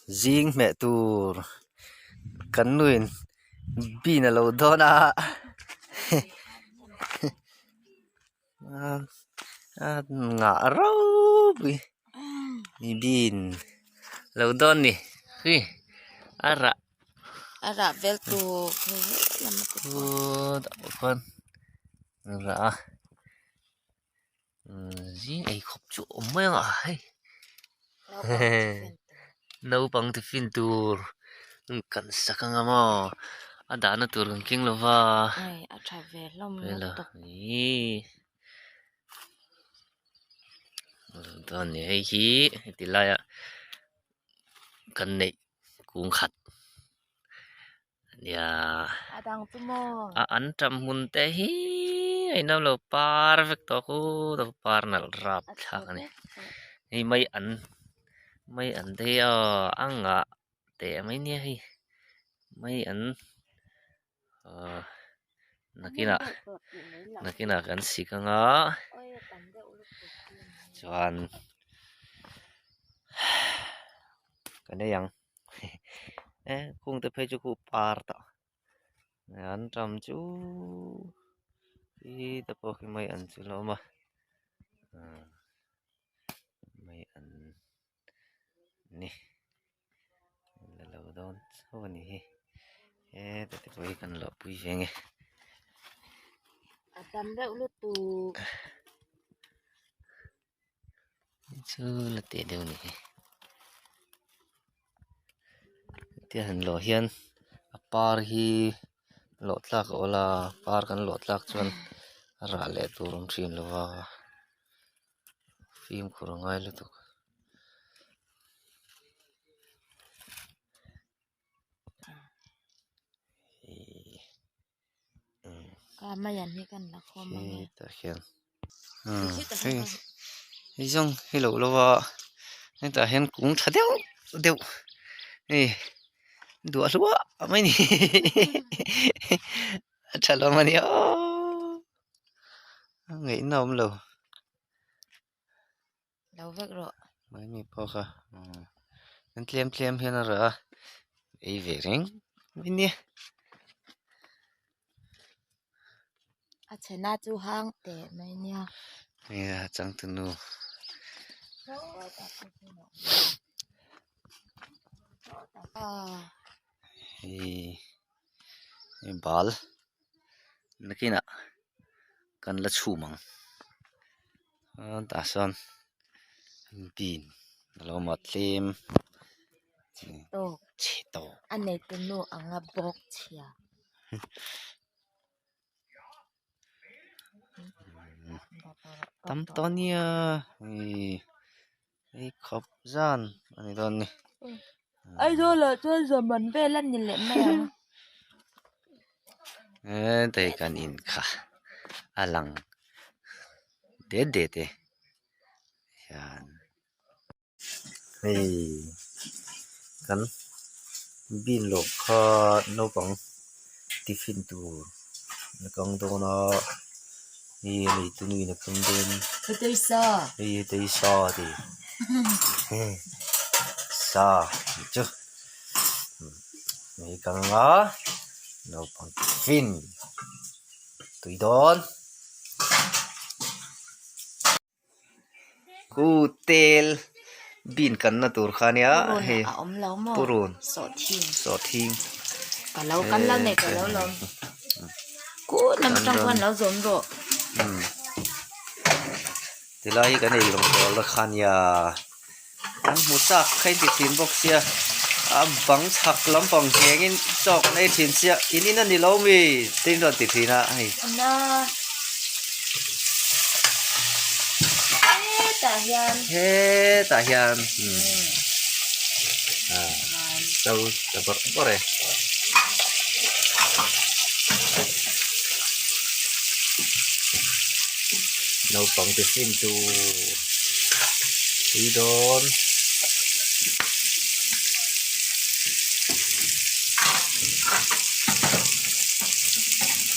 Zing hmeh tur kan nuin bean a lo dawn a ngah ropui bean lo dawn ni hi a rah a rah vel tur khuan a rah a. Zing ei khawp chu a awm mai ang a hei naupang tiffin tur kan sak ang a maw a dahna tur kan keng lo va a tha ve hlawm lutuk chuan hei hi heti laia kan neih kung khat. Nia a dang chu maw a an tam hmun te hi a inawm lo par vek tawh khu to par nalh rap thlak a ni hei mai an mai an te hi aw a ngah teh mai nia hei mai an ahh nakinah nakinah kan sik anga chuan kan ei ang. Eh kung te phei chu khu par tawh an tam chu khi te pawh khi mai an chu la awm a ah mai an ni la lo dawn chauh a ni hi heta te pawh hi kan lo pui ve nge a tam deuh lutuk chu la teh deuh a ni hi hetia han lawh hian a par hi lawh tlak a awl a par kan lawh tlak chuan a rah leh tur a awm thin lo va fimkhur a ngai lutuk. Hetah hian hei hei zawng hi lo lo a hetah hian kung tha deuh deuh hei duah hluah mai a ni a tha lo a nia aw a ngaihna awm lo. Lo vek rawh. Mai mi pawh kha an tlem tlem hian a rah a ei ve reng mai nia. A chhena chu hang teh mai nia. Nia changtunu. Hei hei bal nakinah kan la chhum ang. Tah sawn bean a lo awm a tlem chhe tawk a neitu nu anga bawk chhia tam tawh ania hei hei khawp zan a ni dawn a ni. Aizawl ah chuan zaman vel a ni leh mai ang. Hei kan in kha a lang det det e hian hei kan bean lawh kha naupang tiffin tur a kang dawn a hei a neitu nu in a kang dawn hei hei sa a ti sa tih chu hei kang a naupang tiffin tui dawn. Khu tel bean kanna tur kha nia hei a awm lo maw purun sawhthing sawhthing ka lo kan lo nei ka lo lawm kut lam atang khan lo zawm rawh tilai hi kan ei rawng bawl na kha nia kan hmu chak kha in ti thin bawk sia a bang chhak lampang nghengin chaw kan ei thin sia in in a ni lo mi tin rawn ti thin a hei. Hetah hian hetah hian so ta bawrh bawrh e. Naupang te fin tur tui dawn.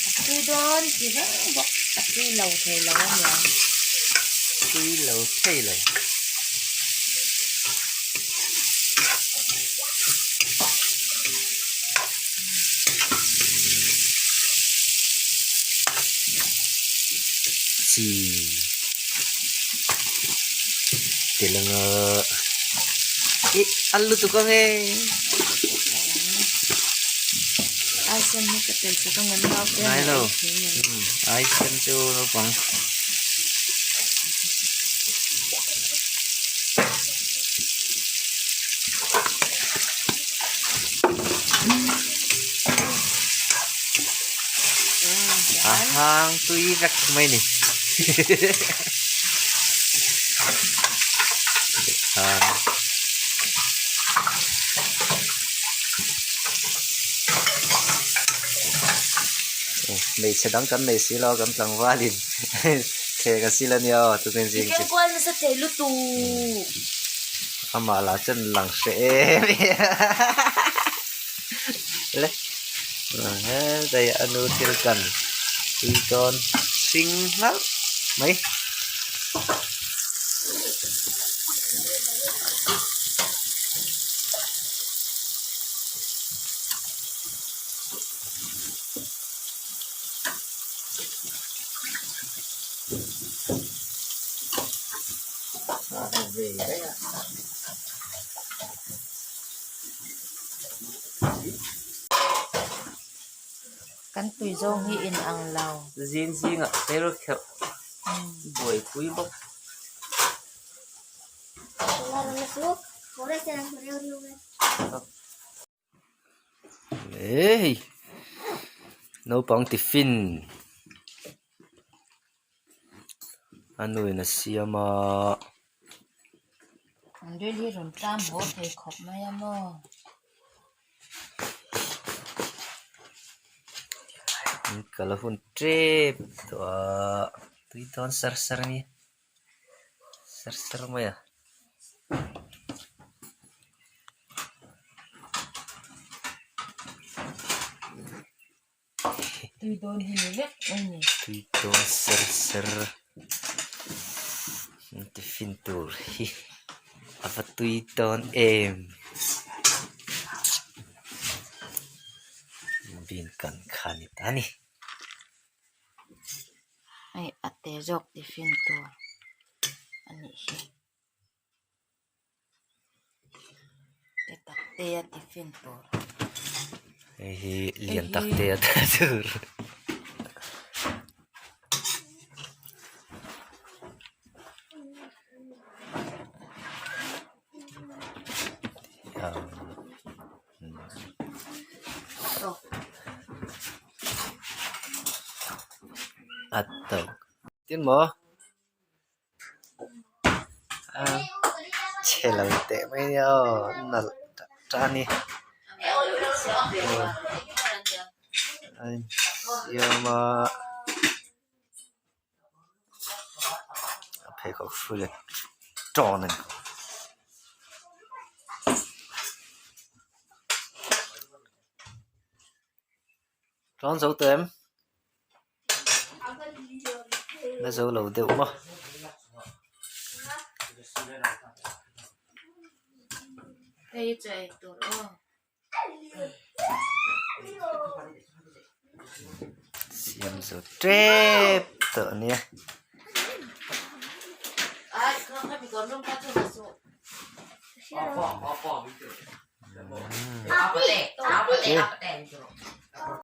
A tui dawn ti reng bawk a tui lo thei lo a niang. Tui lo thei lo. chi telh anga ih a lutuk ang e. Ai sen hi ka tel chak ang an nau te Ngai lo ai sen chu naupang. A hang tui vek mai ni. Hmeichhe dang kan nei si lo kan tlangvalin thleng a sil a nia aw tukin zing chu. I keng kual nasa thei lutuk. Amah lah chuan lang hre em em le hei a nu thil kan tui dawn hring hnalh mai. Kan tui zawng hi in ang lo. Zing zingah hmel kherh buaipui bawk. Hei naupang tiffin a nu in a siam a. An ril hi rawn tlam haw thei khawp mai a maw. Kal a hun tep tawh a tui dawn sar sar a ni sar sar mai a. Tui dawn hi ni vek a ni. Tui dawn ser ser tiffin tur hi a va tui dawn em. Bean kan kha ni ta a ni. Hei a te zawk tiffin tur a nih hi. Te tak te a tiffin tur. Hei hi lian tak te a tur. A tawk. Tin maw? Chhe lo teh mai nia aw nalh tak tak a ni a insiam a a pheikhawk hrui leh tawn a ni. Tawn zo tawh em? La zo lo deuh maw. Hei chu ei tur aw. Siam zo tep tawh ania.